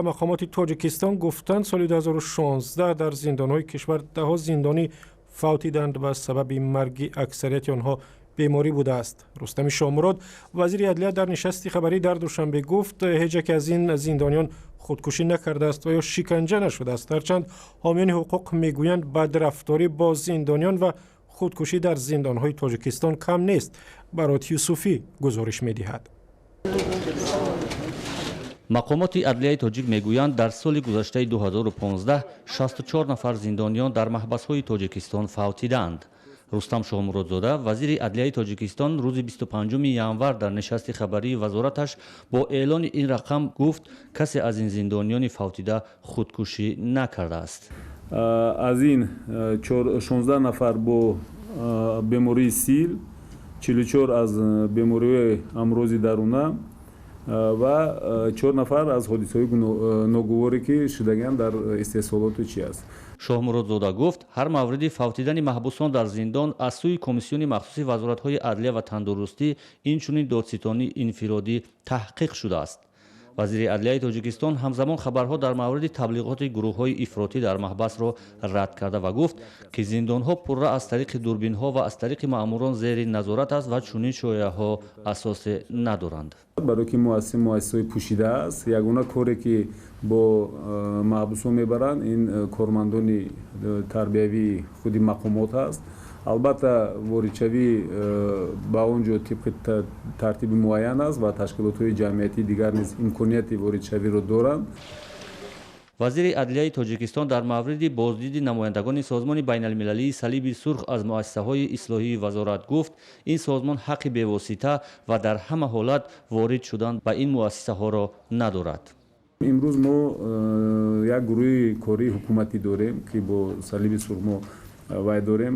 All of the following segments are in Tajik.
Мақомоти Тоҷикистон гуфтанд, соли 2016 дар зиндонҳои кишвар даҳҳо зиндонӣ фавтиданд ва сабаби марги аксарияти онҳо беморӣ будааст. Рустами Шоҳмурод, вазири адлия, дар нишасти хабарӣ дар Душанбе гуфт, ҳеҷ яке аз ин зиндониён худкушӣ накардааст ва ё шиканҷа нашудааст. Ҳарчанд ҳомиёни ҳуқуқ мегӯянд, бадрафторӣ бо зиндониён ва худкушӣ дар зиндонҳои Тоҷикистон кам нест. Барот Юсуфӣ гузориш медиҳад. Мақомоти адлияи тоҷик мегӯянд, дар соли гузаштаи 2015 64 нафар зиндониён дар маҳбасҳои Тоҷикистон фавтидаанд. Рустам Шоҳмуродзода, вазири адлияи Тоҷикистон, рӯзи 25 январ дар нишасти хабарии вазораташ бо эълони ин рақам гуфт, касе аз ин зиндониёни фавтида худкушӣ накардааст. Аз ин 16 нафар бо бемории сил, 44 аз бемориҳои амрози даруна ва 4 нафар аз ҳодисаҳои ногуворе, ки шудагианд дар истеҳсолоту чи аст. Шоҳмуродзода гуфт, ҳар мавриди фавтидани маҳбусон дар зиндон аз сӯи комиссиони махсуси вазоратҳои адлия ва тандурустӣ, инчунин додситонии инфиродӣ таҳқиқ шудааст. Вазири адлияи Тоҷикистон ҳамзамон хабарҳо дар мавриди таблиғоти гурӯҳҳои ифротӣ дар маҳбасро рад карда ва гуфт, ки зиндонҳо пурра аз тариқи дурбинҳо ва аз тариқи маъмурон зери назорат аст ва чунин шояҳо асосе надоранд. Барои ки муассиса муассисаҳои пӯшида аст, ягона коре, ки бо маҳбусон мебаранд, ин кормандони тарбиявии худи мақомот аст. Албатта, воридшавӣ ба он ҷо тибқи тартиби муайян аст ва ташкилотҳои ҷамъиятии дигар низ имконияти воридшавиро доранд. Вазири адлияи Тоҷикистон дар мавриди боздиди намояндагони Созмони байналмилалии Салиби Сурх аз муассисаҳои ислоҳии вазорат гуфт, ин созмон ҳаққи бевосита ва дар ҳама ҳолат ворид шудан ба ин муассисаҳоро надорад. Имрӯз мо як гурӯҳи кории ҳукуматӣ дорем, ки бо Салиби Сурх мо вай дорем,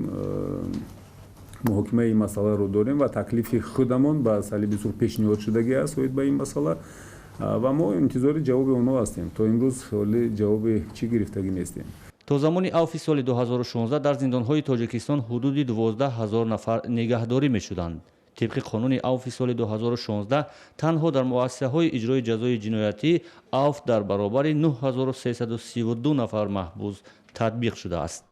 муҳокимаи ин масъаларо дорем ва таклифи худамон ба Салиби Сурх пешниҳод шудагӣ аст оид ба ин масъала ва мо интизори ҷавоби онҳо ҳастем. То имрӯз ҳоли ҷавоби чӣ гирифтагӣ нестем. То замони авфи соли 2016 дар зиндонҳои Тоҷикистон ҳудуди 12 ҳазор нафар нигаҳдорӣ мешуданд. Тибқи қонуни авфи соли 2016 танҳо дар муассисаҳои иҷрои ҷазои ҷиноятӣ авф дар баробари 9332 нафар маҳбус татбиқ шудааст.